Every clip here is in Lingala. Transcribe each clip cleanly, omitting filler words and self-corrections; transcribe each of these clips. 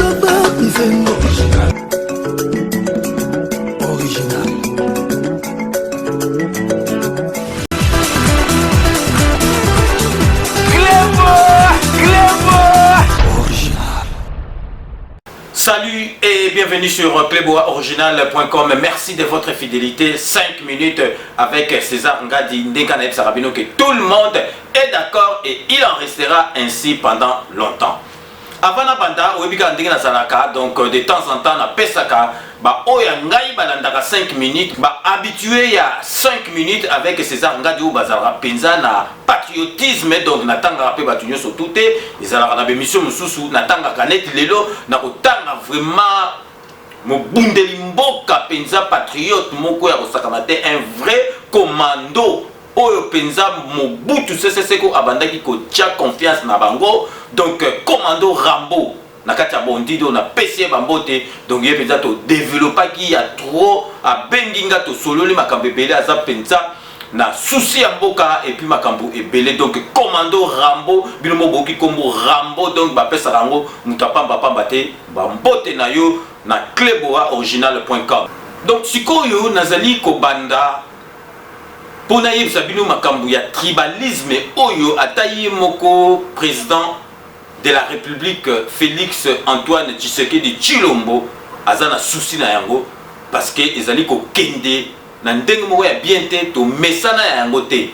Original. Salut et bienvenue sur cleboaoriginal.com. Merci de votre fidélité. 5 minutes avec César Ngadi Ndenga Sarabino que tout le monde est d'accord et il en restera ainsi pendant longtemps. Avant na banda oyebi kaka ndenge nazalaka, donc de temps en temps napesaka baoyo ya ngai balandaka 5 minutes, bahabitue ya 5 minutes avec César Ngadi, oyo bazalaka mpenza na patriotisme. Donc natangaka mpe bato nyonso tu te, ezalaka na bemission mosusu natangaka. Neti lelo nakotanga vraiment mobundeli mboka mpenza, patriote moko ya kosakana te, un vrai commando oyo mpenza Mobutu Sese Seko abandaki kotia confiance na bango, donc commando Rambo na kati ya Bondido. Napesi ye bambote. Donc ye mpenza todevelopaki ya trop, abengi nga, tosololi makambo ebele, aza mpenza na souci ya mboka et puis makambo ebele. Donc commando Rambo, bino mo boyoki nkombo Rambo, donc bapesaka yango moto apambapamba te. Bambote na yo na cleboaoriginal.com. Donc sikoyo nazali kobanda mpo nayebisa bino makambo ya tribalisme oyo ata ye moko président de la République Félix Antoine Tshisekedi Tshilombo aza na souci na yango, parce que ezali kokende na ndenge moko ya bien te, tomesana ya yango te.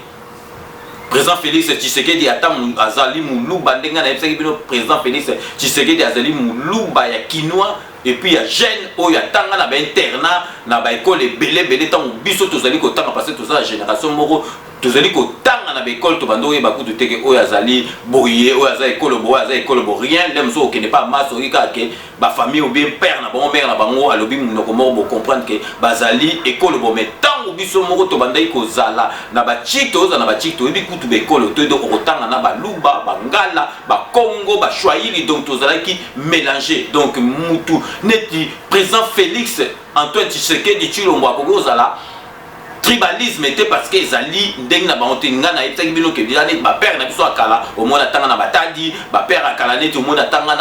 Président Félix Tshisekedi ata azali moluba, ndenge nayebisaki bino, président Félix Tshisekedi azali moluba ya kinois et puis ya jeune oyo atanga na bainternat, na baekole ebele ebele. Ntango biso tozali kotanga, parce que toza na génération moko tozali kotanga na baekole, tobanda oyeba kutu teke oyo azali boye, oyo aza ekolo bo, oyo aza ekolo bo, rien. Nde mosusu okende pa masi, oyoki kaka ke bafamille ou bien père na bango, mère na bango alobi monoko moko, bocomprendre ke bazali ekolo bo. Mais ntango biso moko tobandaki kozala na bachik, tozala na bachik, toyebi kutu baekolo to. Donc okotanga na Baluba, Bangala, Bakongo, Bashwahili, donc tozalaki mélange. Donc mutu neti président Félix Antoine Tshisekedi Tshilombo akoki kozala tribalisme te, parce que ezali ndenge na bango te. Ngai nayebisaki bino ke eza neti bapère na biso ya kala, omoni atanga na Batadi, bapère ya kala neti omoni atanga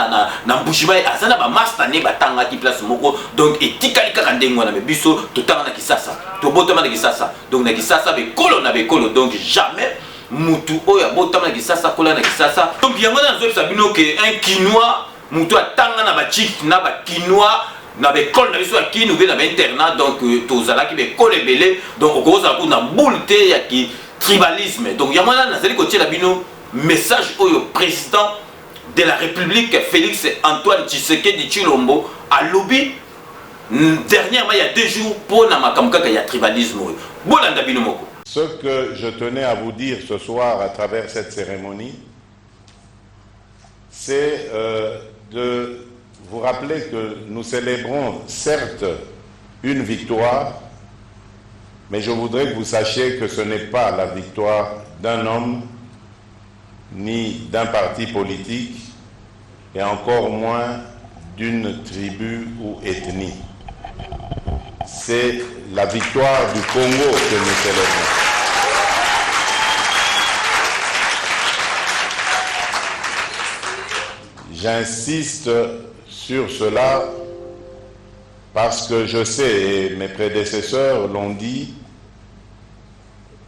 na Mbujimayi, aza na bamaster nde batangaki place moko, donc etikali kaka ndenge wana. Mais biso totanga na Kisasa, tobotama na Kisasa, donc na Kisasa bekolo na bekolo, donc jamais mutu oyo abotama na Kisasa, akola na Kisasa. Donc yango wana nazoyebisa bino ke un Kinois, mutu atanga na bachik, na Bakinois, na baekole na biso ya Kini ou bien na bainternat, donc tozalaki baekole ebele, donc okozala kuna na boule te ya ki tribalisme. Donc yango wana nazali kotiela bino message oyo président de la République Félix Antoine Tshisekedi Tshilombo alobi dernièrement, il y a 2 jours, mpo na makambo kaka ya tribalisme oyo. Bolanda bino moko. Ce que je tenais à vous dire ce soir à travers cette cérémonie, c'est de vous rappeler que nous célébrons certes une victoire, mais je voudrais que vous sachiez que ce n'est pas la victoire d'un homme, ni d'un parti politique, et encore moins d'une tribu ou ethnie. C'est la victoire du Congo que nous célébrons. J'insiste sur cela parce que je sais, et mes prédécesseurs l'ont dit,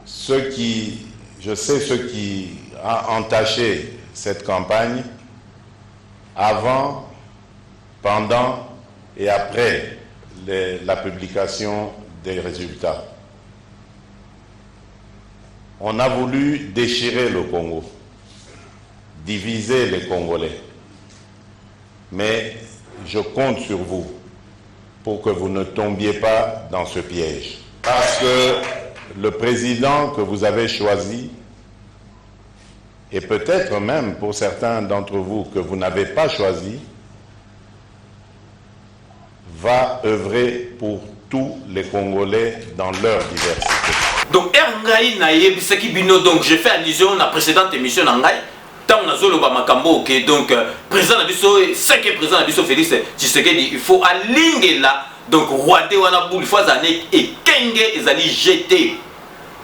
je sais ce qui a entaché cette campagne avant, pendant et après la publication des résultats. On a voulu déchirer le Congo, diviser les Congolais. Mais je compte sur vous pour que vous ne tombiez pas dans ce piège. Parce que le président que vous avez choisi, et peut-être même pour certains d'entre vous que vous n'avez pas choisi, va œuvrer pour tous les Congolais dans leur diversité. Donc r ngai nayebisaki bino, donc je fais allusion na précédente émission na ngai, ntango nazoloba makambo oke. Donc président na biso, cinquième président na biso Félix Tshisekedi, il faut alingela donc rwandais wana boule, il faut azala ne ekenge, ezali gt.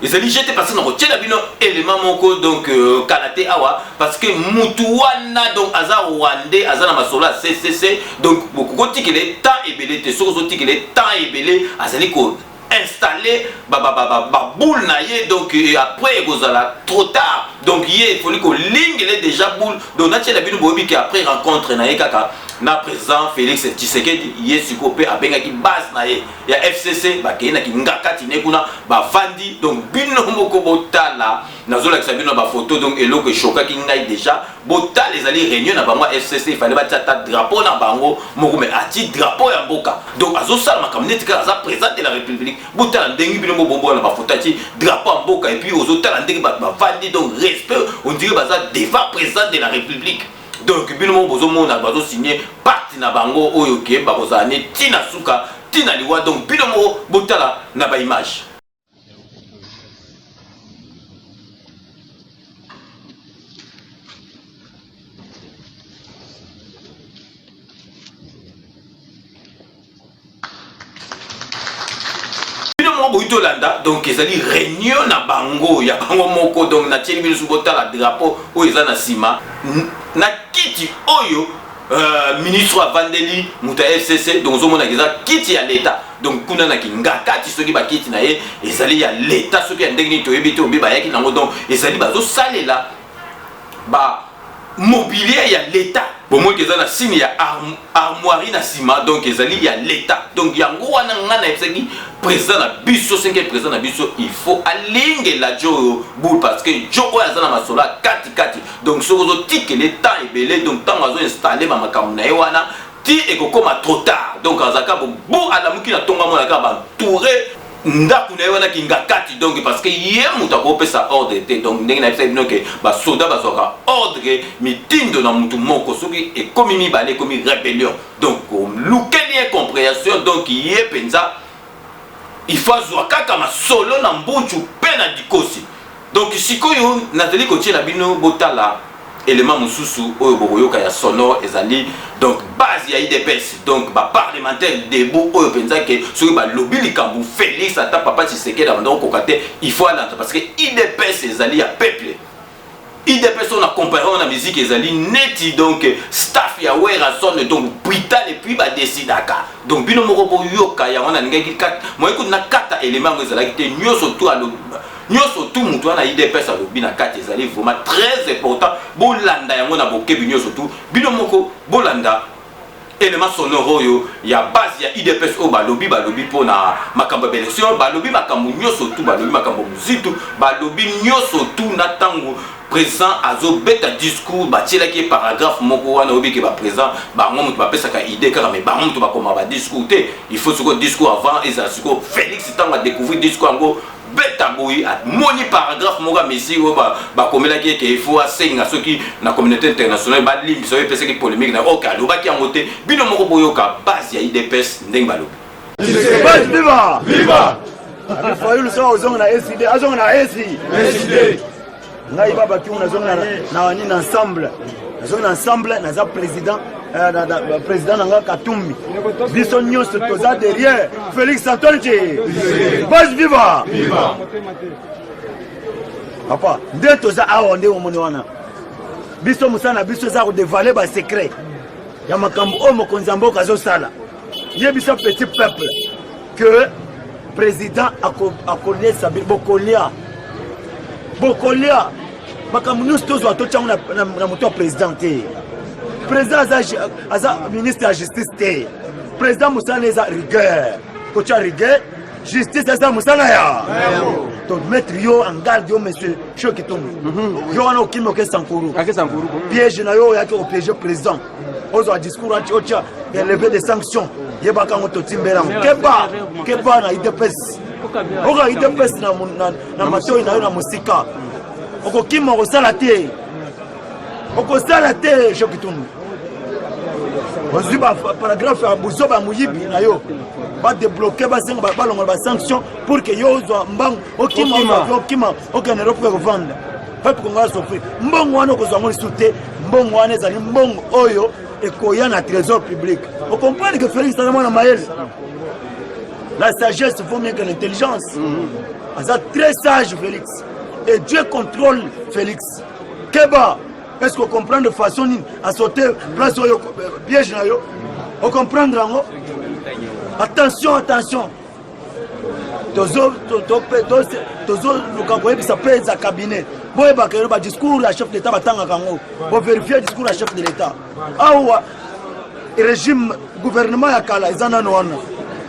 Ezali jeu te parce que nakotiela bino élément moko donc euh, kala te awa parce que mutu wana donc aza rwandais aza na masolo ya ccc donc bokokotikela ye temps ebele te soki ozotikela ye temps ebele azali ko installer ba ba ba ba boule na ye donc euh, après ekozala trop tard donc ye efoli kolingele déjà boule donc natiela bino boyebi ke après rencontre na ye kaka na président Félix Tshisekedi ye sikoyo mpe abengaki base na ye ya FCC bakei na kingakati ne kuna bavandi donc bino moko botala nazolakisa bino na bafoto donc eloko eshokaki ngai déjà botala ezali réunion na bango ya FCC ifale batia ata drapeau na bango moko mais ati drapeau ya mboka donc azosala makambo neti kaka aza président de la république botala ndenge bino mobombola na bafoto ati drapeau ya mboka et puis ozotala ndenge bato bavandi donc respect on dirait baza devant président de la république donc bino moko bozomona bazosigne pacte na bango oyo ke bakozala ne ntina suka ntina liwa donc bino moko botala na baimage. Bino moko boyi tolanda donc ezali réunion na bango ya bango moko donc natieli bino soki botala drapeau oyo eza na nsima na kiti oyo euh, ministre avandeli moto ya fcc donc ozomonaka eza kiti ya leta donc kuna na kingakati soki bakiti na ye ezali ya leta soki ya ndenge nini toyebi te obe bayaki nango donc ezali bazosalela ba mobilier ya leta bomoi eza na signe ya armoirie na nsima donc ezali ya leta donc yango wana ngai nayebisaki président na biso cinquième président na biso il faut alingela jo oyo boule parce que jo oyo aza na masolo ya kati kati donc soki ozotikele temps ebele donc ntango azoinstalle bamakambo na ye wana ti ekokoma trop tard donc azalaka bo alamuki na ntongo amonaka bantoure ndako na ye wana kingakati donc parce que ye moto akopesa ordre te donc ndenge nayebisaki bino ke basoda bazwaka ordre mitindo na motu moko soki ekomi mibale ekomi rébellion donc olukeli ye comprehension donc ye mpenza il faut azwa kaka masolo na mbuncu mpe na dikosi Donc sikoyo nazali kotiela bino botala element mosusu oyo bokoyoka ya sonore ezali donc base ya idps donc baparlementaire debout oyo mpenza ke soki balobi likambo Félix ata papa Tshisekedi abanda kokoka te il faut alanda parce que idps ezali ya peuple idps oyo na compare yango na musique ezali neti donc staff ya Werrason donc brutal et puis badesidaka donc bino moko boyoka yango nalingaki moye kutu nakata element yango ezalaki te nyonso tu alobi Nyoso tout mutu wana udps alobi na kati ezali vraiment très important bolanda yango na bokebi nyoso tout bino moko bolanda élément sonore oyo ya base ya udps oyo balobi balobi mpo na makambo ya baelection balobi makambo nyoso tout balobi makambo mozitu balobi nyoso tout na ntango président azobeta discours batielaki ye paragraphe moko wana oyebi ke baprésident bango moto bapesaka idée kaka mais bango moto bakoma badiscours te il faut sikoyo discours avant ezala sikoyo félix ntango adécouvrir discours yango beta boye amoni paragraphe moko ya messi oyo bakomelaki eke il faut asenga soki na communauté internationale balimbisa oyo epesaki polémique na ok alobaki yango te bino moko boyoka base ya idps ndenge balobi Viva! Viva! Fayulu soki ozonga na SID azonga na SI. SID. Ngai baba kiungu nazonga na nini ensemble. Nazonga na ensemble naza président euh, na, na, président na nga Katumbi. Biso nyonso toza derrière Félix Antoine Tshi. Viva! Viva! Papa, nde toza awa nde omoni wana. Biso mosala na biso eza kodevale ba secret ya makambo oyo mokonzi ya mboka azosala. Yebisa petit peuple que président akolesa bokolia bokolia makambo nyonso tozwa totya yango na moto ya président te président aza, aza ministre ya justice te président mosala eza rigueur kotya rigueur justice eza mosala ya tomettre yo en garde yo monsieur shokitumbu mhm. yo wana okimi oke sankuru piège na yo oyaki opiège président ozwa discours otya eleve de sanction yebaka yango totimbela yango keba keba na idps oka idps na matoi na yo na mosika okokima okosala te okosala te jokitundu ozwi baparagraphe ya buzoba ya moyibi na yo badebloke basenga balongola basanction pour ke yo ozwa mbangu okima okima okende europe kovanda peuple congolais asofri mbongo wana okozwa yango lisusu te mbongo wana ezali mbongo oyo ekoya na trésor public okomprendre ke félix aza mwana mayele. La sagesse vaut mieux que l'intelligence. Aza très sage Félix. Et Dieu contrôle Félix. Keba, est-ce qu'on comprend de façon nini a sauter place oyo piège na yo? O comprendre yango? Attention, attention. Tozoluka koyebisa mpe eza cabinet, boyebaka yo badiscours ya chef d'état, batangaka yango, boverifie discours ya chef de l'état. Awa régime, gouvernement ya kala eza nano wana.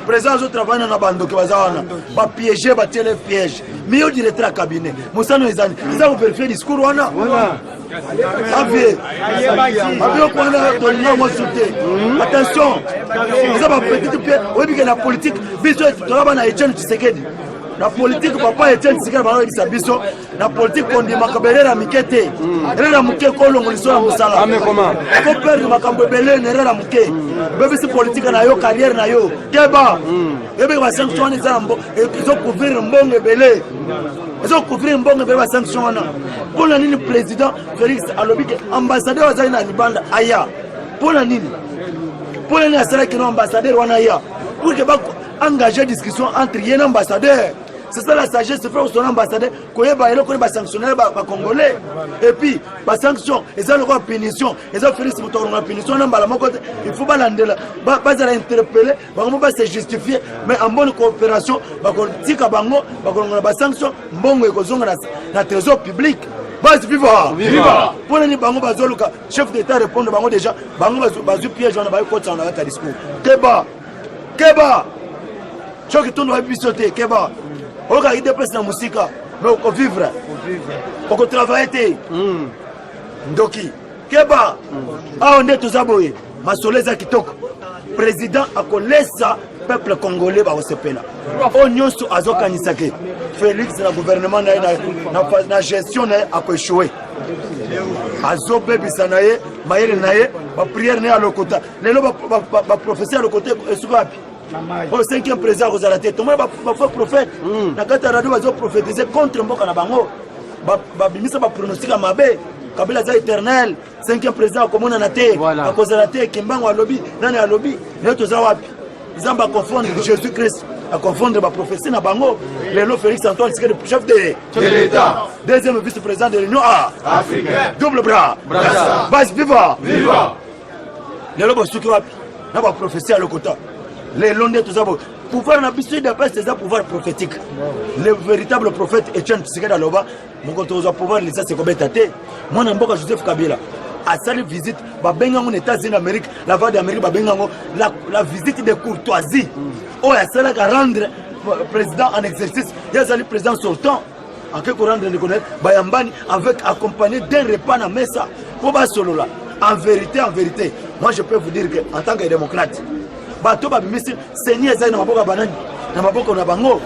Président azotravaille na bandoki, baza wana, bapiége, batiele piège. Miyo directeur ya cabinet, mosano ezani eza koverifie discours wana. Avie babiloko wana tolinga yango su te. Attention, eza bapetite mpe oyebi ke na politique, biso toza bana Etienne Tshisekedi. Na politique, papa Etienne Tshisekedi baoyebisa biso na politique, kondimaka berere ya mike te. Erreur ya moke kolongo liso ya mosala, koperdre makambo ebele na erreur ya moke. Obebisi politique na yo, carrière na yo. Keba, oyebiki basanction wana eza ezocouvrir mbongo ebele, ezocouvrir mbongo ebele basanction wana. Mpo na nini président Félix alobi ke ambassadeur azali na libanda aya? Mpo na nini? Mpo na nini asalaki no ambassadeur wana aya? Pour que baengage discussion entre ye na ambassadeur. C'est ça la sagesse, frère. Son ambassadeur koyeba eloko nini basanctionner bacongolais. Et puis basanction eza lokola punition. Eza Félix moto akolonga punition na mbala moko te. Il faut balandela, bazala interpellé, bango mo base justifier, mais en bonne coopération bakotika bango, bakolongola basanction, mbongo ekozonga na trésor public. Base viva! Mpo nini bango bazoluka chef d'état répondre bango? Déjà bango bazwi piège wana, bayokotisa na kati ya discours. Keba, keba, soki tondo bayebi biso te. Keba, oyokaka UDPS na mosika, mais okovivre, okotravaille te. Ndoki, keba. Awa nde toza boye, masolo eza kitoko. Président akolesa peuple congolais, bakosepela. Oyo nyonso azokanisa ke Félix na gouvernement na ye, na gestion na ye, akoéchouer, azobebisa na ye mayele na ye, baprière na ye alokota. Lelo baprofesseur alokota esuka wapi? Oyo cinquième président akozala te. Tomona bafaux prophète na kati ya radio, bazoprophétise contre mboka na bango, babimisa bapronostic ya mabe. Kabila aza éternel, cinquième président akomonana te, akozala te. Kimbango alobi, nani alobi. Lelo toza wapi? Nzambe aconfondre, Jésus Christ aconfondre baprophétie na bango. Lelo Félix Antoine Tshisekedi, chef de l'État, deuxième vice-président de l'Union africaine, double bras, base viva. Lelo bosuki wapi na baprophétie ya lokota? Lelo nde toza bo pouvoir na biso UDPS eza pouvoir prophétique. Le véritable prophète Etienne Tshisekedi aloba moko tozwa pouvoir, lisasi ekobeta te. Mwana mboka Joseph Kabila asali visite, babengi yango na États-Unis d'Amérique, la voix d'Amérique, babengi yango la visite de courtoisie oyo asalaka rendre président en exercice. Ye azali président sortant, ake korendre ndeko na ye, bayambani avec accompagné d'un repas na mesa mpo basolola. En vérité, en vérité, moi je peux vous dire que en tant que démocrate, bato babimisi CENI ezali na maboko ya banani? Na maboko na bango.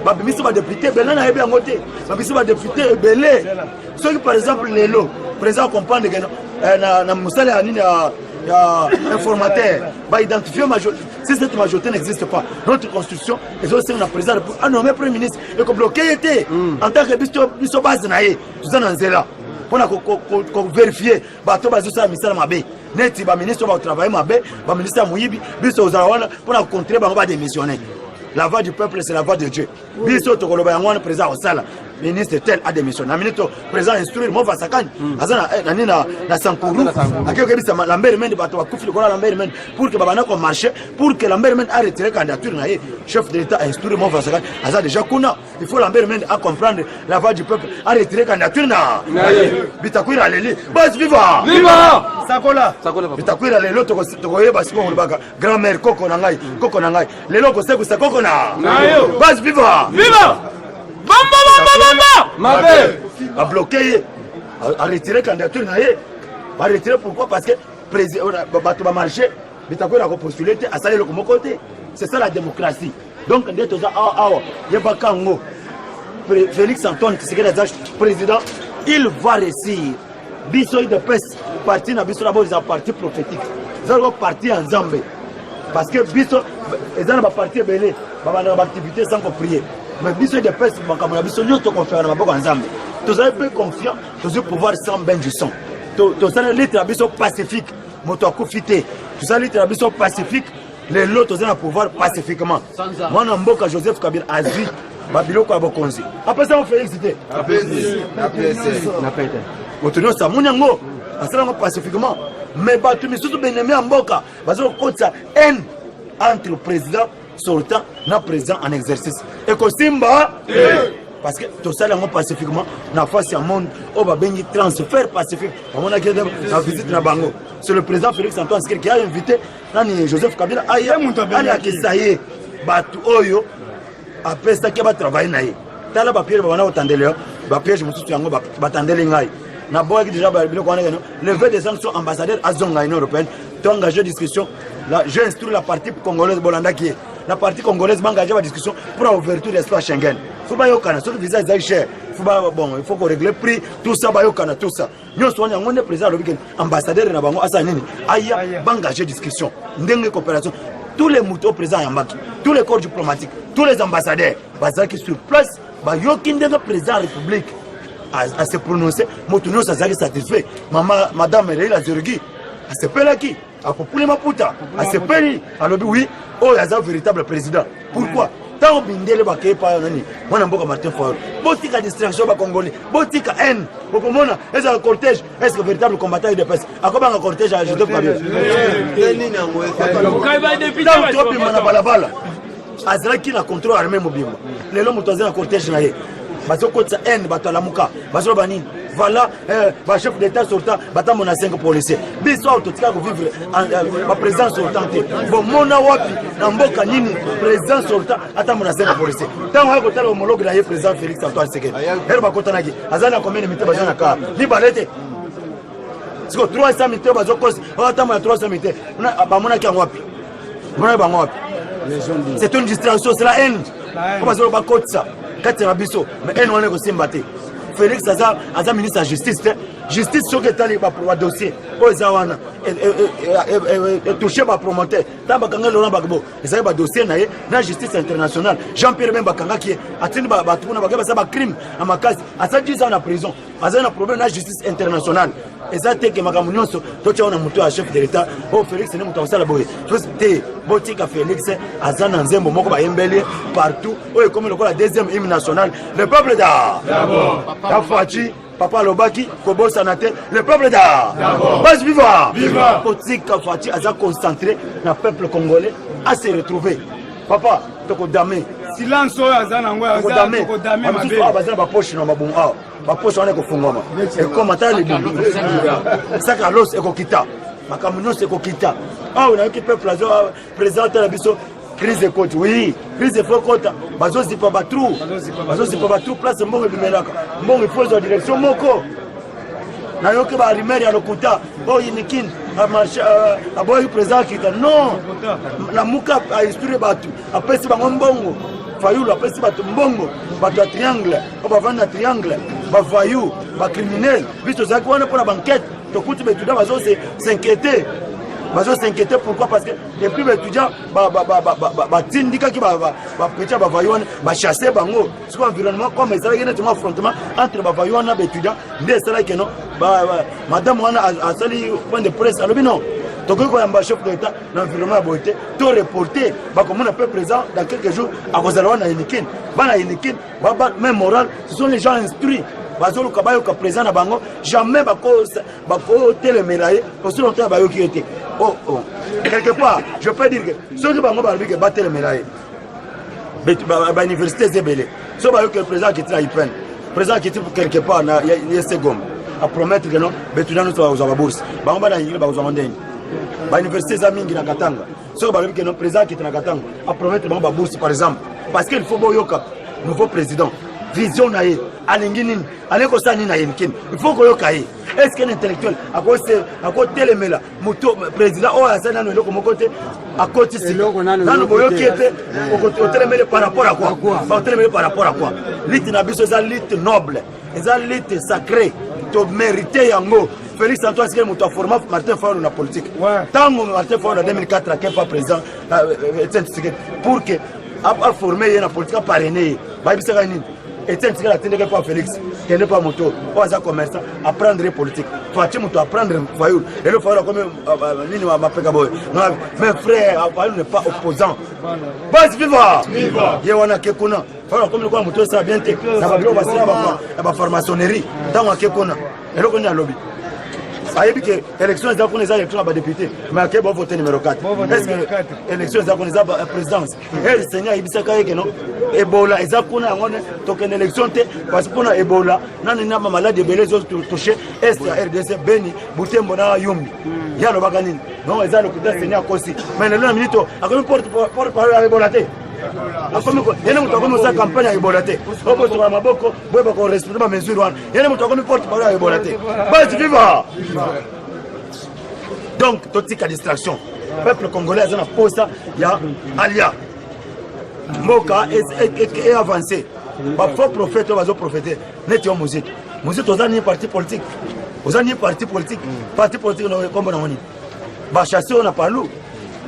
Babimisi badéputé ebele, nayebi yango te, babimisi badéputé ebele. Soki par exemple lelo président comprendre ke na mosala ya nini ya informateur baidentifie, si cette majorité n'existe pas, notre constitution ezosenga na président anommé premier ministre, ekobloquer ye te. En tant que biso base na ye, toza na nzela mpona kovérifier bato bazosala misala mabe, neti baministre oyo bakotravaille mabe, baministre ya moyibi. Biso ozala wana mpona kocontre bango badémissionner. La voix du peuple, c'est la voix de Dieu. Biso tokoloba yango wana. Président akosala ministre tel a démissionné na ministre, président instruire Mova Sakani aza na nini na Sankuru, ake koyebisa Lambert Mende, bato bakufi likolo ya Lambert Mende, pour que babanda komarcher pour que Lambert Mende a retiré candidature na ye. Chef de l'État instruire Mova Sakani, aza déjà kuna. Il faut Lambert Mende a comprendre la voix du peuple, a retiré candidature na Bitakwira. Aleli base viva! Viva! Sakola. Sakola, papa. Bitakwira lelo tokoyeba sikoyo kolobaka grand-mère, koko na ngai, koko na ngai. Lelo kosekusa koko na yo. Base viva! Viva! Bomba bomba bomba! Mabe! Babloquer ye, aretire candidature na ye. Baretire pourquoi? Parce que bato bamarché, Bitakwira akopostule te, asali eloko moko te. C'est ça la démocratie. Donc nde toza awa awa, yebaka yango, Félix Antoine Tshisekedi aza président, il va réussir. Biso UDPS, parti na biso d'abord eza parti prophétique, eza loko parti ya Nzambe, parce que biso eza na baparti ebele babandaka baactivité sans koprier, mais biso UDPS, makambo na biso nyonso toconfiaka na maboko ya Nzambe. Tozali mpe confiant, tozwi pouvoir sans bain du sang. Tosali lutte na biso pacifique, moto akufi te. Tosali lutte na biso pacifique. Lelo toza na pouvoir pacifiquement. Mwana mboka Joseph Kabila azwi babiloko ya bokonzi, apesa yango Félix te, moto nyonso amoni yango, asala yango pacifiquement. Mais bato misusu benemi ya mboka baza kokotisa haine entre président sortant na président en exercice. Ekosimba te, parce que tosali yango pacifiquement na face ya monde oyo babengi transfert pacifique. Bamonaki na visite na bango, c'est le président Félix Antoine Tshisekedi qui a invité nani, Joseph Kabila, aya alakisa ye bato oyo apesaki batravaille na ye. Tala bapiège babanda kotandela, bapiège mosusu yango batandeli ngai, naboyaki déjà biloko wana. Keno levée des sanctions, ambassadeur azonga Union européenne, to engagé discussion. J'ai instruit la partie congolaise, bolandaki ye, la partie congolaise baengage badiscussion pour la ouverture de l'espace Schengen. Faut bayokana soki visa ezali cher, faut ba, bon, il faut qu'on règle prix, tout ça, bayokana tout ça nyonso wana. Yango nde président alobi ke ambassadeur na bango asala nini, aya, baengage discussion ndenge coopération. Tous les moto président ayambaki, tous les corps diplomatiques, tous les ambassadeurs bazalaki sur place, bayoki ndenge président ya République ase prononce. Moto nyonso azalaki satisfait. Mama madame Leila Zergui asepelaki, akopuli maputa, asepeli, alobi oui, oyo aza véritable président. Pourquoi? Ntango mindele bakei pa nani, mwana mboka Martin Fayulu. Botika distraction, Bacongolais, botika haine. Okomona ezala cortège. Est ce que véritable combattant UDPS akobanga cortège ya Joseph Kabila? Ntango tobima na balabala, azalaki na contrôle armée mobimba. Lelo moto aza na cortège na ye, bazokotisa haine. Bato alamuka bazoloba nini? Voilà, bachef d'état sortant batambo na 5 policier. Biso awa totika kovivre baprésident sortant te. Bomona wapi, na mboka nini, président sortant atambo na 5 policier? Ntango aya kotala homologue na ye, président Félix Antoine Tshisekedi, ere bakotanaki, aza na combien de militaire? Baza na car mibale te. Siko 300 militaire bazokosi atambo na 300 militaire, bamonaki yango wapi? Monaki bango wapi? C'est une distraction, c'est la haine po bazolo bakotisa kati na biso. Mais haine wana ekosimba te. Félix aza ministre ya justice te. Justice soki etali badossier oyo eza wana, etouche bapromoteur. Ntango bakanga Laurent Gbagbo, ezali badossier na ye na justice internationale. Jean Pierre Bemba, bakangaki ye, atindi bato kuna, bake basala bacrime na makasi, asali 10 ans na prison, azali na problème na justice internationale. Eza te ke makambo nyonso totya na moto ya chef de l'État oyo Félix nde moto akosala boye te. Botika Félix, aza na nzembo moko bayembeli partout oyo ekomi lokola deuxième hymne national, le peuple da Fatshi. Papa alobaki kobosana te, le peuple da base viva. Kotika Fatshi, aza concentré na peuple congolais ase retrouver. Papa, tokodame. Silence oyo aza nango, tokodame. Bamisusu awa baza na bapoche na mabongo awa, bapoche wana ekofungwama, ekoma tala libumu, saka los ekokita, makambo nyonso ekokita. Awa nayoki peuple azo président na biso, crise ekoti. Oui, crise efo ekota. Bazozipa batrou, bazozipa batrou place mbongo ebimelaka. Mbongo ifo ezwa direction moko. Nayoki barumeur ya lokuta oyo Unikin aboyaki président akita. Non, Lamuka ainstruire bato, apesi bango mbongo. Fayulu apesi bato mbongo, bato ya triangle oyo bavandi na triangle, bavoyou, bacriminel. Biso tozalaki wana mpona baenquête, tokuti baétudiant bazo s'inquiéter. Bazo s'inquiéter pourquoi? Parce que depuis baétudiant batindikaki bapetit ya bavoyou wana, bachasse bango. Sikoyo environnement comme ezalaki neti mwa affrontement entre bavoyou wana, baétudiant, nde esalaki no madame wana asali point de presse, alobi non, tokoki koyamba chef de l'État na environnement ya boye te, to reporter. Bakomona mpe présent dans quelques jours, akozala wana. Unikin, bana Unikin, même moral, ce sont les gens instruits. Bazoluka bayoka président na bango, jamais bakotelemela ye aussi longtemps bayoki ye te. Oh. Quelque part je peux dire que soki bango balobi ke batelemela ye, bauniversité eza ebele. So bayoki président akiti na IPN, président akiti quelque part na ye Gombe, apromettre ke non, baétudiant nyonso bakozwa babourse. Bango bana yingile bakozwa ndenge bauniversité eza mingi na Katanga. Soki balobi ke non, président akiti na Katanga, apromettre bango babourse par exemple, parce que il faut boyoka nouveau président, vision na ye, alingi nini, alingi kosala nini na ye. Mikini il faut koyoka ye. Est ce que un intellectuel akotelemela moto président oyo asali nano eloko moko te, akoti sika nano boyoki ye te, otelemeli par rapport à quoi? Otelemeli par rapport à quoi? Lutte na biso eza lutte noble, eza lutte sacré, tomérite yango. Félix Antoine Tshisekedi moto aforma Martin Fayulu na politique. Ntango Martin Fayulu na 2004 ake pa président Etienne Tshisekedi pour que aforme ye na politique, aparraine ye, bayebisaka nini? Etienne Tshisekedi atindaki mpo Félix kende mpo moto oyo aza commerçant apprendre politique. Fatshi moto apprendre Fayulu. Lelo Fayulu akomi nini mapeka boye. Mais frère, Fayulu n'est pas opposant. Base viva! Ye wana ake kuna. Fayulu akomi lokola moto esala bien te. Na babiloko basala ya ba farmaçonnerie. Ntango ake kuna. Eloko nini alobi? Ayebi ke élection eza kuna, eza élection ya badéputé, mais ake bovote numéro 4. Est ce que élection eza kuna eza présidence? Seigneur ayebisaka ye keno Ebola eza kuna, yango tokende élection te parce que mpona Ebola nani na bamaladi ebele ezotouche est ya RDC, Beni, Butembo na Yumbi. Ye alobaka nini? Non, eza lokuta, Seigneur akosi. Mais lelo na minute akomi porte parole ya Ebola te. Akomi yene moto akomi osala campagne ya Ebola te, obosokola maboko, boyeba korespecte bamesure wana. Yene moto akomi porte parole ya Ebola te. Basi viva! Donc totika distraction. Peuple congolais aza na posa ya alia mboka eavance. Bafaux prophète oyo bazoprofete neti yo Muzito, Muzito, oza ni parti politique, oza ni parti politique. Parti politique kombo nango nini? Bachasse oyo na Palu,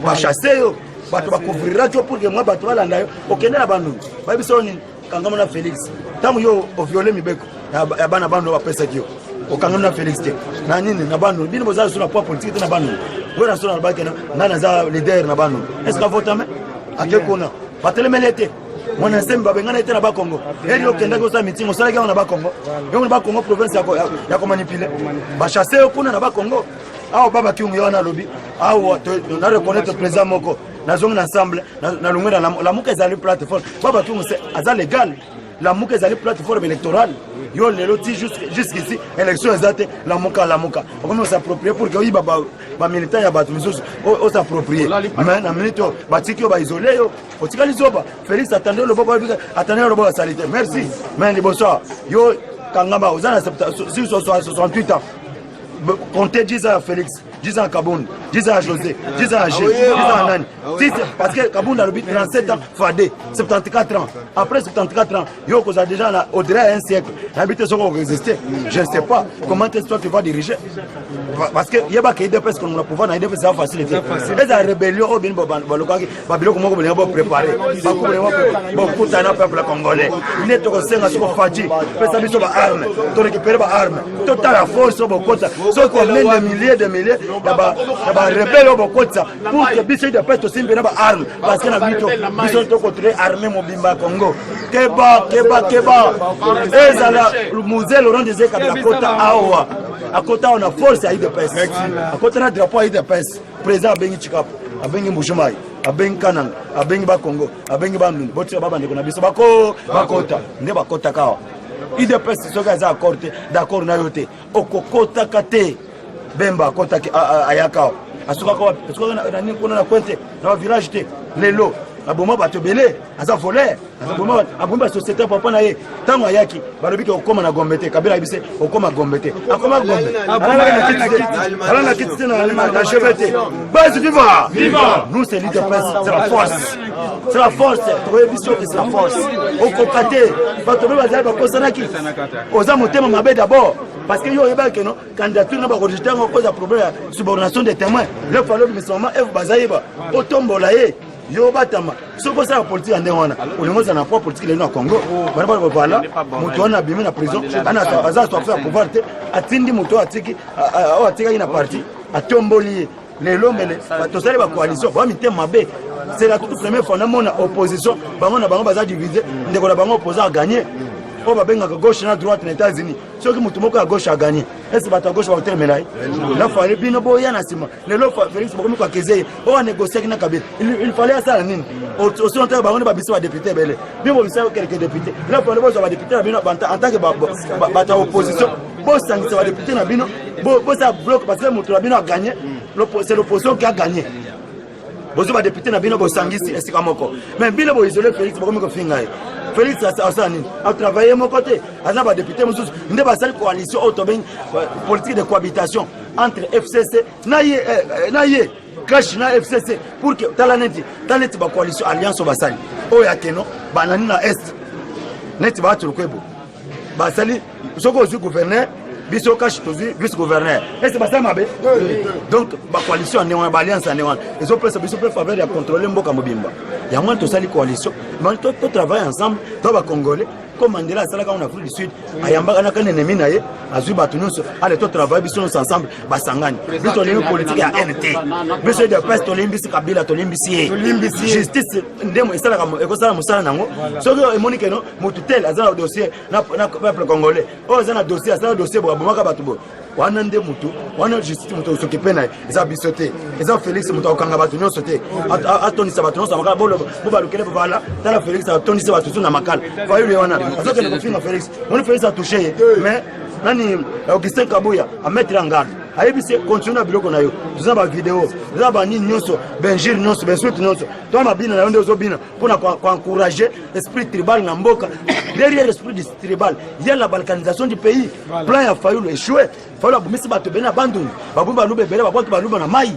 bachasse yo, bato bacouvriraki yo pour que mwa bato balanda yo. Okende na Bandundu, bayebisa yo nini? Kangama na Félix. Ntango yo oviole mibeko ya bana bano bapesaki yo, okangami na Félix te na nini na Bandundu. Bino boza lisusu na poids politique te na Bandundu. Wera so nalobaki ngai naza leader na Bandundu. Est ce que avotame? Ake kuna, batelemeli ye te. Mwana Nsembi babengana ye te na Bakongo. Eri okendaki osala meeting, osalaki yango na Bakongo. Yango na Bakongo, province ya komanipule. Bachasse yo kuna na Bakongo. Awa baba Kiungu ye wana alobi awa na reconnaître président moko, nazongi na ensemble, nalongwe na Lamuka. Ezali plateforme. Baba Kiungu aza légal. Lamuka ezali plateforme électorale. Yo lelo ti jusqu'ici élection eza te. Lamuka, Lamuka okomi os'approprie pour que oyiba bamilitant ya bato misusu, os'approprie. Mais na minute oyo batiki yo, baisole yo, otikali zoba. Félix atande loboko, atande loboko, asali te. Merci. Mais liboso yo kangama, oza na 68 ans. Comptez 10 ans ya Félix, 10 ans ya Kabund, 10 ans ya José, 10 ans ya G, 10 ans ya nani, parce que Kabund alobi 37 ans fois 2, 74 ans. Après 74 ans, yo okozala déjà na au-delà ya un siècle. Nayebi te soki okoexiste. Je ne sais pas comment est-ce toi tu vas diriger, parce que yebaka UDPS kolongola pouvoir na UDPS eza facile te. Eza rébellion oyo bino balukaki babiloko moko, bolinga boprépare, bokutana. Peuple congolais nde tokosenga soko Fatshi pesa biso baarme, torécupere baarme, totala force oyo bokotisa, soki combien de milliers de milliers ya barebele oyo bokotisa pour que biso UDPS tosimbi na baarme, parce que na biso biso tokontrole armée mobimba ya Congo. Keba, keba, keba! Ezala Mzee Laurent Désiré Kabila akota awa, akota awa na force ya UDPS, akota na drapeau ya UDPS. Président abengi Chikapo, abengi Mbujimayi, abengi Kananga, abengi Bakongo, abengi Bandundu, botika babandeko na biso bako bakota nde bakotaka awa. UDPS soki aza accord te, d'accord na yo te, okokotaka te. Bemba akotaki, ayaka awa, asukaka wapi? Asukaka na nini? Kuna na coin te, na bavillage te. Lelo aboma bato ebele, aza voleur, abomi basociété ya papa na ye. Ntango ayaki, balobi ke okóma na Gombe te. Kabila ayebise okóma Gombe te, akóma Gombe, alala na kiti te, na gv te. Base viva! Nous, c'est l'UDPS, c'est la force, c'est la force. Toyebi soki c'est la force, okoka te. Bato mpe bazali bakosanaki. Oza motema mabe d'abord, parce que yo oyebaki keno candidature na bakorejeter yango koza problème ya subordination des témoins. Le falo bimisa mama Eve, bazayeba otombola ye, yo batama. Soki osala politike ya ndenge wana, olingi ozala na poids politique lelo na Congo, bana bana voilà. Moto wana abimi na prison, aza soif ya pouvoir te. Atindi moto oyo atiki, oyo atikaki na parti, atomboli ye. Lelo mele tosali bacoalition ba mitema mabe. C'est la toute première fois namona opposition bango na bango baza divise. Ndeko na bango opposant aganye, oyo babengaka gauche na droite na États-Unis. Soki moto moko ya gauche aganye, ese bato ya gauche bakotelemela ye? La fallait bino boya na nsima. Lelo Félix bokomi koakeze ye oyo anégociaki na Kabila. Il fallait asala nini? Osi ontaka bango nde babisi badéputé ebele, bino bobisa quelques député. La fallait bozwa badéputé na bino en tant que bato ya opposition, bosangisa badéputé na bino, bosala bloc, parce que moto na bino aganye, c'est l'opposition qui a gagné. Bozwa badéputé na bino, bosangisi esika moko. Mais bino boisole Félix, bokomi kofinga ye. Félix asala nini? Atravaille moko te, aza badéputé mosusu nde basali coalition oyo tobengi politique de cohabitation entre FCC na ye, na ye CACH na FCC, pour que tala neti bacoalition, alliance oyo basali oyo ya keno banani na est, neti baati Lukwebo basali. Soki ozwi gouverneur, biso CACH tozwi vice gouverneur, ese basali mabe? Donc bacoalition ya ndenge wana, baalliance ya ndenge wana ezopesa biso mpe faveur ya contrôle mboka mobimba. Yango wana tosali coalition, totravaille ensemble to bacongolais. Comme Mandela asalaka yango na Afrique du Sud, ayambaka na kan ennemi na ye, azwi bato nyonso, ale to travaille biso nyonso ensemble, basangani. Biso tolingi politique ya haine te. Biso UDPS tolimbisi Kabila, tolimbisi ye. Justice nde esalaka ekosala mosala nango. Soki emoni keno motu tel aza na dossier na peuple congolais, oyo aza na dossier, asala dossier boye, abomaka bato boye. Wana nde motu wana justice moto osokipe na ye, eza biso te, eza Félix moto akokanga bato nyonso te, atondisa bato nyonso na makala. Bo balukele bobala tala Félix atondisi bato su na makala. Fayulu ye wana azokende kofinga Félix, moni Félix atouche ye, mais nani Augustin Kabuya amettre en garde, ayebisi continue na biloko na yo, toza na bavideo, toza na banini nyonso, bainjure nyonso, bainsulte nyonso, to mabina na yo nde ozobina mpona koencourager esprit tribal na mboka. Derrière esprit tribal ya la balkanisation du pays. Plan ya Fayulu échoué. Fayulu abomisi bato ebele na Bandundu, babomi Baluba ebele, babwaki Baluba na mai,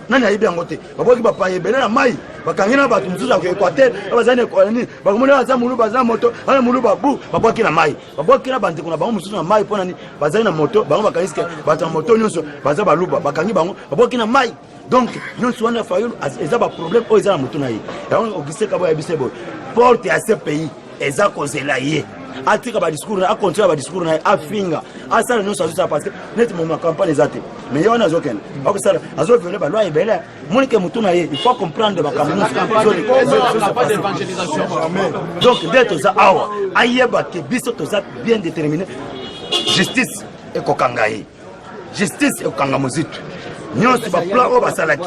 nani ayebi yango te? Babwaki bapaya ebele na mai, bakangi na bato mosusu ya Équateur, baza nini, bakomoni aza Moluba, aza moto ana Moluba bu babwaki na mai, babwaki na bandeko na bango mosusu na mai. Mpo nani? Bazali na moto, bango bakanisi ke bato ya moto nyonso baza Baluba, bakangi bango, babwaki na mai. Donc nyonso wana Fayulu eza baproblème oyo eza na motu na ye. Yango Augustin Kabuya ayebisi boye, porte ya ce pays eza kozela ye, atika badiscours na ye, acontinue badiscours na ye, afinga, asala nyonso azosala, parce que neti moma campagne eza te, mais ye wana azokende akosala, azoviole baloi ebele. Monike motu na ye, il faut comprendre makambo nyonso. Donc nde toza awa, ayeba ke biso toza bien déterminé. Justice ekokanga ye, justice ekokanga Mozitu nyonso, baplan oyo basalaki,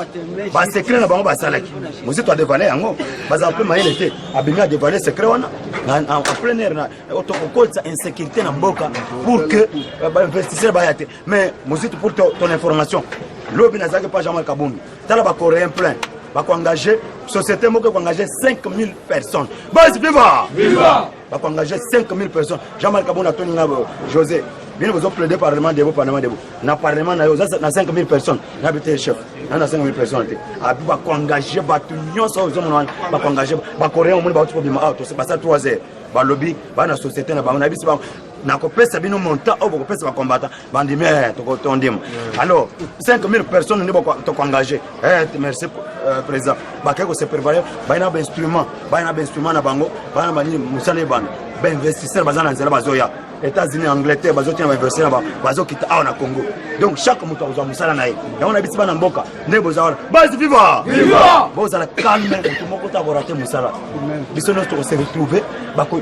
basecret na bango basalaki, Mozitu adévoiler yango. Bazala mpe mayele te, abimi adévoiler secret wana en plein air, tokokotisa insécurité na mboka pour que bainvestisseur baya te. Mais Mozitu, pour ton information, lobi nazalaki pa Jean-Marc Kabund, tala bacoréen plein bakoengage, société moko ekoengage 5000 personnes. Base viva, bakoengage 5000 personnes. Jean-Marc Kabund atoni nga: "José, bino bozoplaide parlement debout, parlement debout, na parlement na yo oza na 5000 personnes?" Nabi te, chef, na na 5000 personnes te. Abi bakoengage bato nyonso oyo ozomona wana, bakoengage bacoréen. Omoni bauti kobima awa, basa 3 heures, balobi baa na société na bango. Nayebisi bango nakopesa bino montant oyo bokopesa bakombata, bandimi, tondima. Alors 5000 personnes nde tokoengage. Merci président. Bakei kose préparer, baye na bainstrument, baye na bainstrument na bango, baye na banini, mosala ebanda. Bainvestisseur baza na nzela, bazoya États-Unis, Angleterre, bazotina bainvestisseur na bazokita awa na Congo. Donc chaque moto akozwa mosala na ye. Yango na bisi bana mboka nde boza wana, base viva, bozala calme, moto moko te akorater mosala. Biso nyonso tokose retrouver,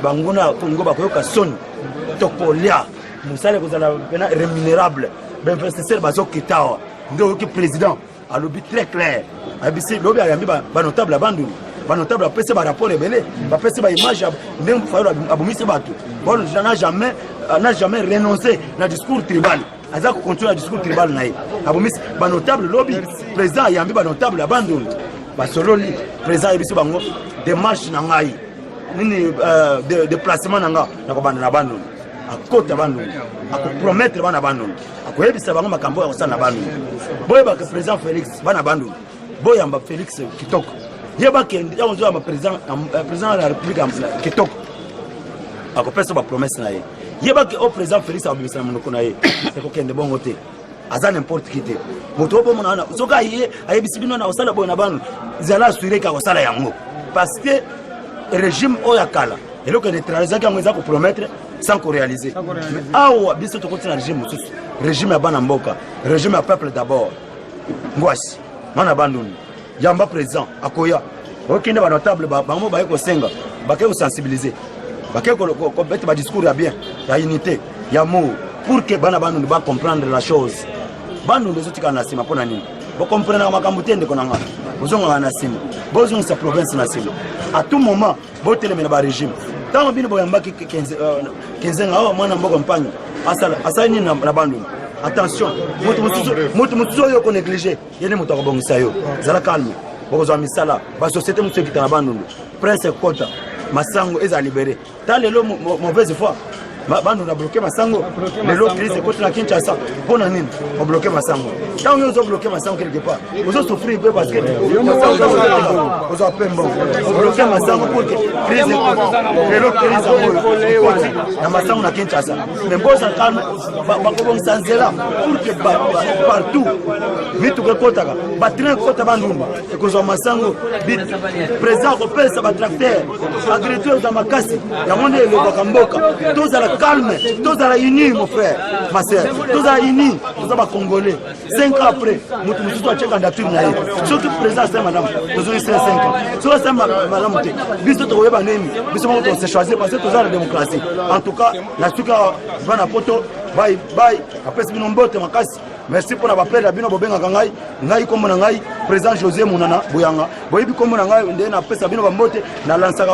bango na Congo bakoyoka soni, tokolia, mosala ekozala pena rémunérable. Bainvestisseur bazokita awa. Nde oyoki président alobi très clair, ayebisi lobi, ayambi banotable ya Bandundu, banotable bapesi barapport ebele, bapesi baimage ndenge Fayulu abomisi bato. Bon, n'a jamais renoncé na discours tribal, aza kocontinue na discours tribal na ye, abomisi banotable. Lobi président ayambi banotable ya Bandundu, basololi. Président ayebisi bango: "Démarche na ngai nini, déplacement na nga, nakobanda na Bandundu." Akota Bandundu, akopromettre bana Bandundu, akoyebisa bango makambo oyo akosala na Bandundu. Boyebaka président Félix, bana Bandundu, boyamba Félix kitoko. Yebake ozoyamba président de la République kitoko, akopesa bapromesse na ye. Yebake oyo président Félix akobimisa na monoko na ye ekokende bongo te. Aza n'importe qui te. Moto oyo bomona wana, soki aye ayebisi bino na kosala boye na banu, zala assuré ke akosala yango, parce que régime oyo ya kala, eloko eneutralisaki yango eza kopromettre sans koréaliser. Mais awa biso tokoti na régime mosusu, régime ya bana mboka, régime ya peuple d'abord. Ngwasi mwana Bandundu, yamba président akoya. Okende banotable bango baye kosenga, bakei kosensibiliser, bakei kobeta badiscours ya bien, ya unité, ya amour, pour que bana Bandundu bacomprendre la chose. Bandundu ezotikala na nsima mpo na nini? Bokomprenaka makambo te, ndeko na nga. Bozongaka na nsima, bozongisa province na nsima. À tout moment botelemela barégime. Ntango bino boyambaki Kenzenga awa, mwana mboka mpangi asali nini na Bandundu? Attention, moto mosusu oyo okonéglige, ye nde moto akobongisa yo. Zala calme, bokozwa misala, basociété mosusu ekita na Bandundu, prince ekota, masango eza libéré. Ta lelo mauvaise foi. Bano na bloquer masango. Lelo crise ekoti na Kinshasa. Mpo na nini? Obloquer masango. Ntango yo ozo bloquer masango quelque part, ozo souffrir mpe parce que ozwa mpe mbongo. Obloquer masango pour que crise ekoti. Lelo crise yango ekoti na masango na Kinshasa. Mais boza calme, bakobongisa nzela pour que partout mituka ekotaka, batrain ekota Bandundu ekozwa masango. Président akopesa batracteur, agriculture eza makasi, yango nde elobaka mboka. Tozala calme, tozala uni, mon frère, ma sœur, tozala uni, toza bacongolais. 5 ans après, moto mosusu atie candidature na ye. Soki président asali malamu, tozongi 5 ans. Soki asali malamu te, biso tokoyeba nini, biso moko tose choisir parce que toza na démocratie. En tout cas, na suka, bana poto, bye bye, apesi bino mbote makasi. Merci mpona bapele na bino bobengaka ngai. Ngai nkombo na ngai président José Monana Boyanga. Boyebi nkombo na ngai nde napesa bino bambote, nalansaka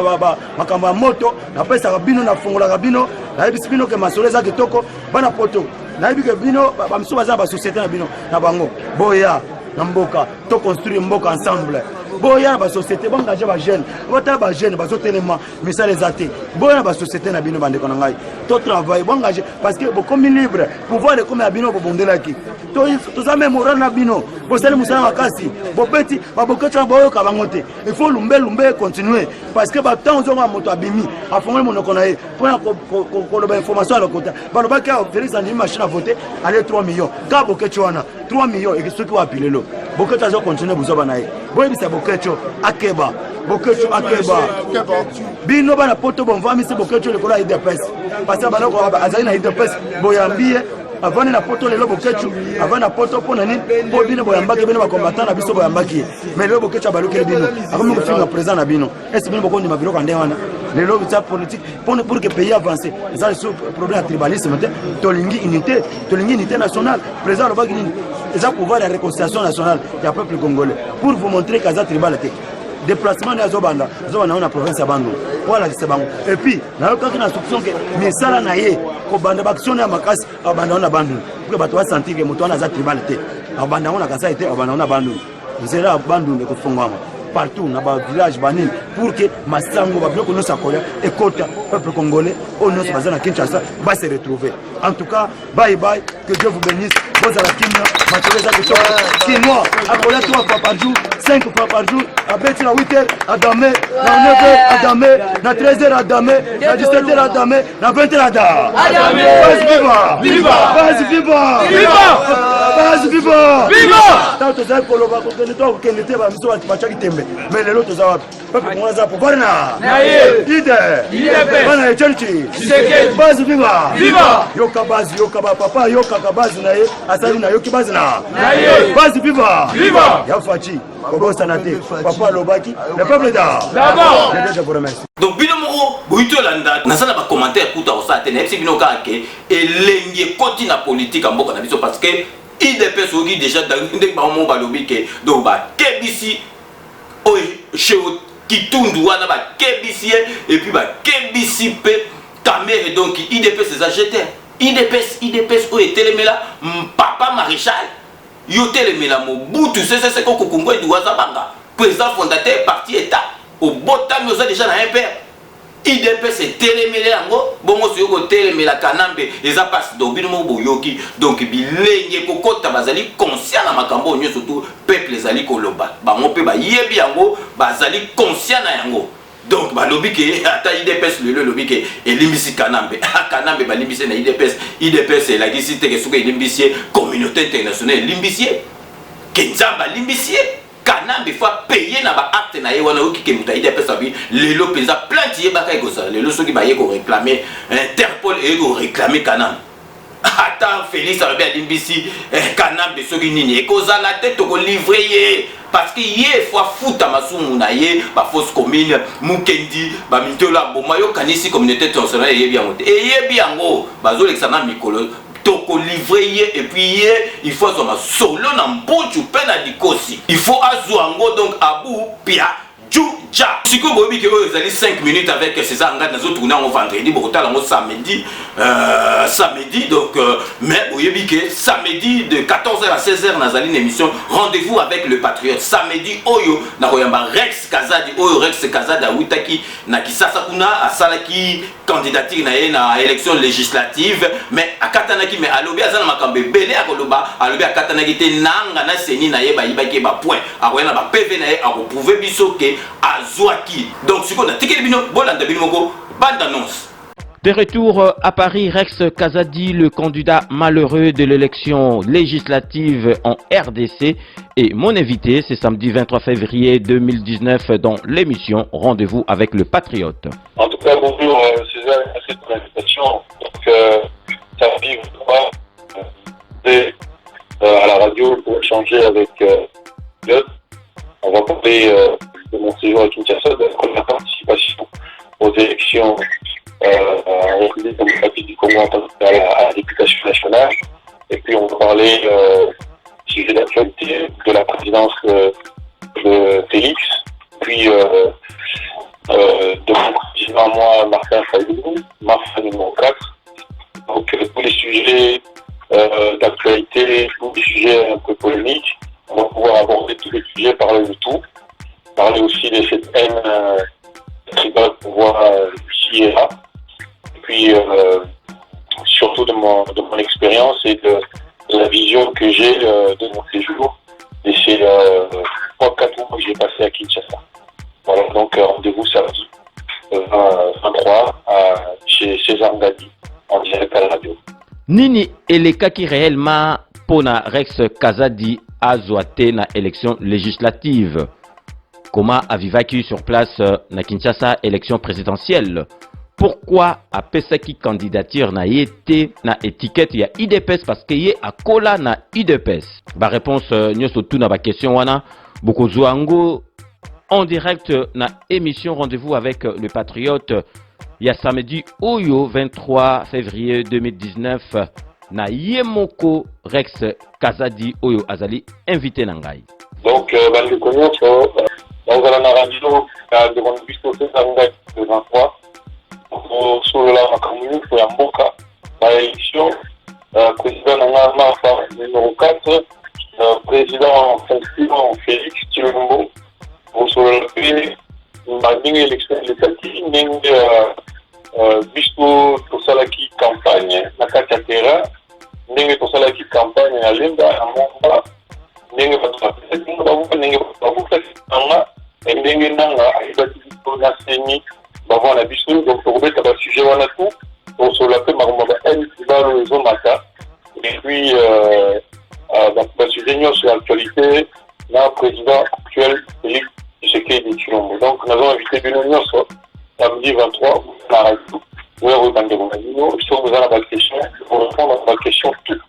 makambo ya moto, napesaka bino, nafungolaka bino, nayebisi bino ke masolo eza kitoko. Bana poto, nayebi ke bino bamisusu baza na basociété na bino na bango. Boya na mboka, toconstruire mboka ensemble. Boya na basociété, baengage bajeune, botala bajeune bazotelema, misala eza te. Boya na basociété na bino, bandeko na ngai, totravaille, boengage parce que bokomi libre, pouvoir ekomi ya bino. Bobondelaki, toza me moral na bino, bosali mosala makasi, bobeti baboketi wana, boyoka bango te. Il faut lumbe lumbe continuer parce que batango ozonga, moto abimi, afongoli monoko na ye mpona koloba information ya lokota. Balobaki awa Félix andimi machine à voter, ale 3 millions ka boketi wana, 3 millions soki wapi? Lelo Boketi azo continue buzoba na ye. Boyebisa Boketio akeba, Boketio akeba. Bino bana poto bomvamisi Boketio likolo ya UDPS parce que baloko azali na UDPS, boyambi ye, avandi na poto. Lelo Boketio avandi na poto mpo na nini? Mpo bino boyambaki, bino bacombattant na biso boyambaki ye. Mais lelo Boketio abalukeli bino, akomi kofinga président na bino. Ese bino bokondima biloko ya ndenge wana? Lelo eza politique pour que pays avance. Eza lisusu problème ya tribalisme te. Tolingi unité, tolingi unité nationale. Président alobaki nini? Eza pouvoir ya réconciliation nationale ya peuple congolais. Pour vous montrer que aza tribal te, déplacement nde azobanda, azobanda yango na province ya Bandundu po alakisa bango. Et puis nayokaki na instruction ke misala na ye kobanda, baaction ya makasi, abanda yango na Bandundu pour que bato basentir ke moto wana aza tribal te. Abanda yango na Kasai te, abanda yango na Bandundu. Nzela ya Bandundu ekofungwama partout na bavillage banini pour que masango, babiloko nyonso ya kolia ekota, peuple congolais oyo nyonso baza na Kinshasa base retrouver. En tout cas, bye bye, que Dieu vous bénisse. Bozala kimia, masolo eza kitoko. Kinois akolia 3 fois par jour, 5 fois par jour. Abeti na 8 heures, adame na 9 heures, adame na 13 heures, adame na 17 heures, adame na 20 heures, ada base. Viva, base, viva, base, viva! Ntango tozali koloba kokende to kokende te, bamiso batiaki tembe, mais lelo toza wapi? Peuple congolais aza pouvoir na ide bana Etienne. Base viva! Yoka base, yoka bapapa, ayokaka base na ye, asali nayoki base na base. Viva ya Fatshi! Kobosana te, papa alobaki le peuple d'abord. Je vous remercie. Donc bino moko boyi tolanda, naza na bacommentaire kuta kosala te. Nayebisi bino kaka ke elengi ekoti na politike ya mboka na biso parce que UDPS oyoki déjà ndenge bango moko balobi ke donc bakebisi oyo She Kitundu wana, bakebisi ye et puis bakebisi mpe Kamerhe. Donc UDPS eza jeté. UDPS, UDPS oyo etelemela papa maréchal, yo telemela Mobutu Sese Seko Kuku Ngbendu wa Za Banga, président fondateur parti état obotami, oza déjà na un père. UDPS etelemeli yango bongo, soki kotelemela Kanambe eza mpasi. Donc bino moko boyoki, donc bilenge kokota bazali conscient na makambo oyo nyonso tu peuple ezali koloba. Bango mpe bayebi yango, bazali conscient na yango. Donc balobi ke ata UDPS lelo elobi ke elimbisi Kanambe, Kanambe balimbisi na UDPS. UDPS elakisi te ke soki elimbisi ye, communauté internationale elimbisi ye, ke Nzambe alimbisi ye. Kanambe faut apaye na baacte na ye wana. Oyoki ke moto ya UDPS abi lelo mpenza plainte yebaka ekozala lelo soki baye koréclame, Interpol eye koréclame Kanambe. Ata Félix alobi alimbisi Kanambe, soki nini ekozala te, tokolivre ye parce que ye faut afuta masumu na ye, bafosse commune, Mukendi, bamintolo aboma. Yokanisi communauté internationale eyebi yango te? Eyebi yango, bazolekisa na mikolo, tokolivre ye. Et puis ye il faut azwa masolo na mbutu mpe na likosi, il faut azwa yango. Donc abu pia ju. Tcha! Sikoyo boyebi ke oyo ezali 5 minutes avec César Ngadi, nazo tourner yango vendredi, bokotala yango samedi, samedi donc mais boyebi ke samedi de 14h à 16h nazali na émission Rendez-vous avec le Patriote. Samedi oyo nakoyamba Rex Kazadi, oyo Rex Kazadi awutaki na Kisasa kuna, asalaki candidature na ye na élection législative mais akatanaki, mais alobi aza na makambo ebele akoloba. Alobi akatanaki te, nanga na CENI na ye bayibaki ye ba point. Akoya na ba PV na ye, akoprouve biso ke azwaki. Donc sikoyo natikeli bino bolanda bino moko bande annonce. De retour à Paris, Rex Kazadi, le candidat malheureux de l'élection législative en RDC, est mon invité ce samedi 23 février 2019 dans l'émission Rendez-vous avec le Patriote. En tout cas, bonjour César, merci pour l'invitation. Donc, samedi 23, à la radio pour échanger avec Patriote. On va parler de mon séjour à Kinshasa, de la première participation aux élections en République démocratique du Congo à la députation nationale. Et puis on va parler sujet d'actualité de la présidence de Félix, puis de mon président, moi, Martin Fayulu, Martin numéro 4. Donc tous les sujets d'actualité, tous les sujets un peu polémiques, on va pouvoir aborder tous les sujets, parler de tout, parler aussi de cette haine tribale qu'on voit ici et là, et puis surtout de mon expérience et de la vision que j'ai de mon séjour et ces 3-4 mois que j'ai passé à Kinshasa. Voilà, donc rendez-vous samedi 23 chez César Ngadi en direct à la radio. Nini elekaki réellement mpona Rex Kazadi azwa te na élection législative? Comment avivaki sur place na Kinshasa élection présidentielle? Pourquoi apesaki candidature na ye te na étiquette ya UDPS, parce que ye akola na UDPS? Baréponse nyonso tu na baquestion wana, bokozwa yango en direct na émission Rendez-vous avec le Patriote ya samedi oyo 23 février 2019 na ye moko Rex Kazadi oyo azali invité na ngai. Donc bandeko nyonso, nazala na radio ya ndeko na biso César Ngadi le 23, kosolola makambo nyonso ya mboka, baélection, président na nga Marfa numéro 4, président en fonction Félix Tshilombo. Kosolola mpe bandenge élection elekaki, ndenge biso tosalaki campagne na kati ya terrain, ndenge tosalaki campagne na Lemba, na Mont Amba, ndenge bato bapesaki nga bavoix, ndenge bavotaki nanga, ndenge nanga ayebaki biso na CENI bavoix na biso. Donc tokobeta basujet wana tout, tosolola mpe makambo ya ba haine tribale oyo ezomata, et puis basujet nyonso ya actualité na président actuel Félix Tshisekedi Tshilombo. Donc nazo invité bino nyonso samedi 23 na radio oya koyeba ndeko na bino. Soki boza na baquestion, korépondre na baquestion tout,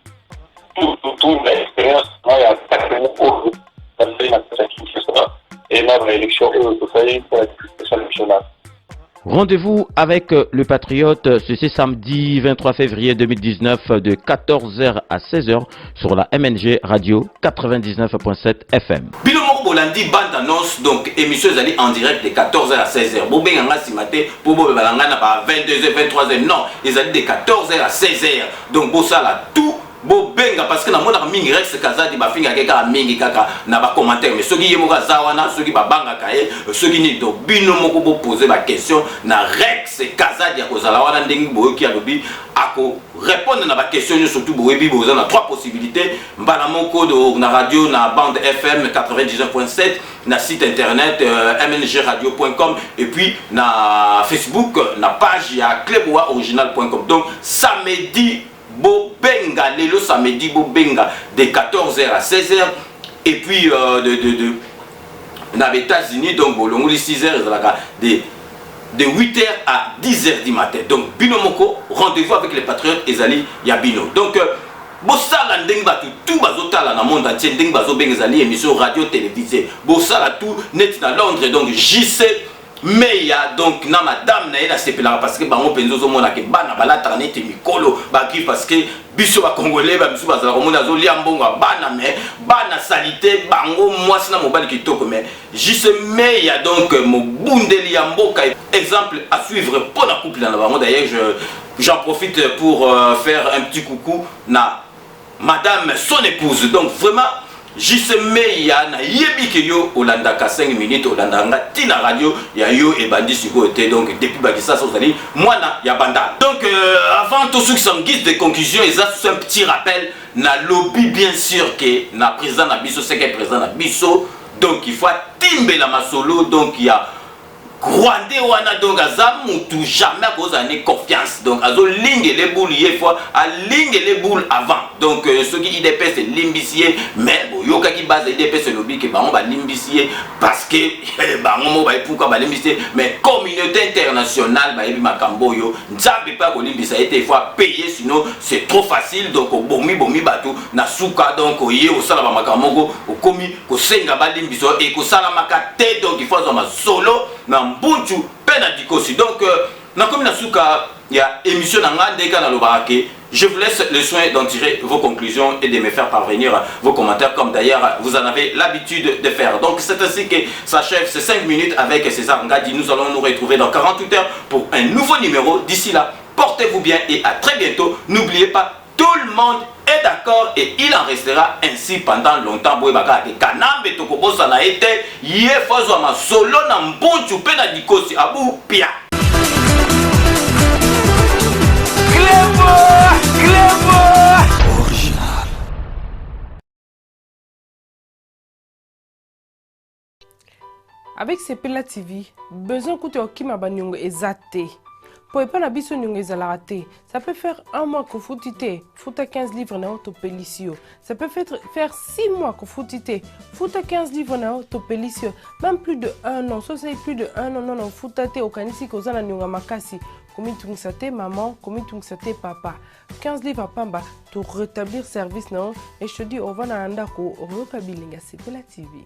tout, tout, tout, na expérience na ya 4 mois oyo nasali na kati ya Kinshasa et na baélection oyo tosali mpona députation nationale. Rendez-vous avec le Patriote, c'est samedi 23 février 2019 de 14h à 16h sur la MNG Radio 99.7 FM. Bino moko bolandi bande annonce. Donc émission ezali en direct de 14h à 16h. Bobenga nga nsima te mpo bobebala nga na ba 22h, 23h. Non, ezali de 14h à 16h. Donc bosala tout, bobenga, parce que namonaka mingi Rex Kazadi bafingaka kaka mingi kaka na bacommentaire, mais soki ye moko aza wana, soki babangaka ye, soki nini. Donc bino moko bopose baquestion na Rex Kazadi, akozala wana. Ndenge boyoki alobi, akorépondre na baquestion nyonso. Surtout boyebi boza na trois possibilités: mbala moko na radio na bande FM 99.7, na site internet mngradio.com et puis na Facebook, na page ya cleboaoriginal.com. Donc samedi bobenga, lelo samedi bobenga de 14h à 16h et puis de na États-Unis, donc bolongoli 6h, ezalaka de 8h à 10h du matin. Donc bino moko, Rendez-vous avec les Patriotes ezali ya bino. Donc bosala ndenge bato tout bazotala na monde entier, ndenge bazobenga, ezali émission radio télévisée. Bosala tout neti na Londres, donc JC. Meya donc na madame na ye nasepelaka parce que bango mpenza ozomona ke bana balataka neti mikolo baki parce que biso ba congolais ba misusu bazala komona azolia mbongo ya bana mais bana salite bango mwasi na mobali kitoko mais juste meya donc mobundeli ya mboka exemple à suivre mpo na couple na bango. D'ailleurs, j'en profite pour faire un petit coucou na madame son épouse. Donc vraiment, JC Meya, nayebi ke yo olandaka 5 minutes, olandaka nga ntina radio ya yo ebandi sikoyo te. Donc depuis bakisasa ozali mwana ya banda. Donc avant tosukisa, en guise de conclusion, eza un petit rappel na lobi bien sûr ke na président na biso, seke président na biso, donc il faut atimbela masolo donc ya Rwandais wana. Donc aza mutu jamais akozala ni confiance. Donc azolingele boule, ye fois alingele boule avant. Donc soki UDPS elimbisi ye, mais boyokaki base ya UDPS elobi ke bango balimbisi ye parce que bango moko bayepuka balimbisi ye, mais communauté internationale bayebi makambo oyo. Nzambe mpe akolimbisa ye te. Il faut apaye, sinon c'est trop facile. Donc obomi bomi bato na suka, donc oye osala bamakambo moko, okomi kosenga balimbisa, ekosalamaka te. Donc il faut azwa masolo na mbuntu mpe na dikosi. Donc nakomi na suka ya émission na nga. Ndenge nalobaka ke je vous laisse le soin d'en tirer vos conclusions et de me faire parvenir vos commentaires, comme d'ailleurs vous en avez l'habitude de faire. Donc c'est ainsi que s'achève ces 5 minutes avec César Ngadi. Nous allons nous retrouver dans 48 heures pour un nouveau numéro. D'ici là, portez-vous bien et à très bientôt. N'oubliez pas, tout le monde est d'accord et il en restera ainsi pendant longtemps. Boyebaka ke Kanambe tokobosana ye te. Ye faut azwa masolo na mbuntu mpe na dikosi abu pia. Clébo, Clébo Original. Avec Sepela TV, besoin kutu ya kokima baniongo eza te. Po epai na biso niongo ezalaka te. Ça peut faire un mois kofuti te, futa 15 livres na yo, topelisi yo. Ça peut faire 6 mois kofuti te, futa 15 livres na yo, topelisi yo. Même plus de un an, so osali plus de un an nono futa te, okanisi koza na niongo ya makasi, komitungisa te maman, komitungisa te papa. 15 livres ya pamba, to rétablir service na yo et je te dis, ovanda na ndako, okoyoka bilengi ya Sepela TV.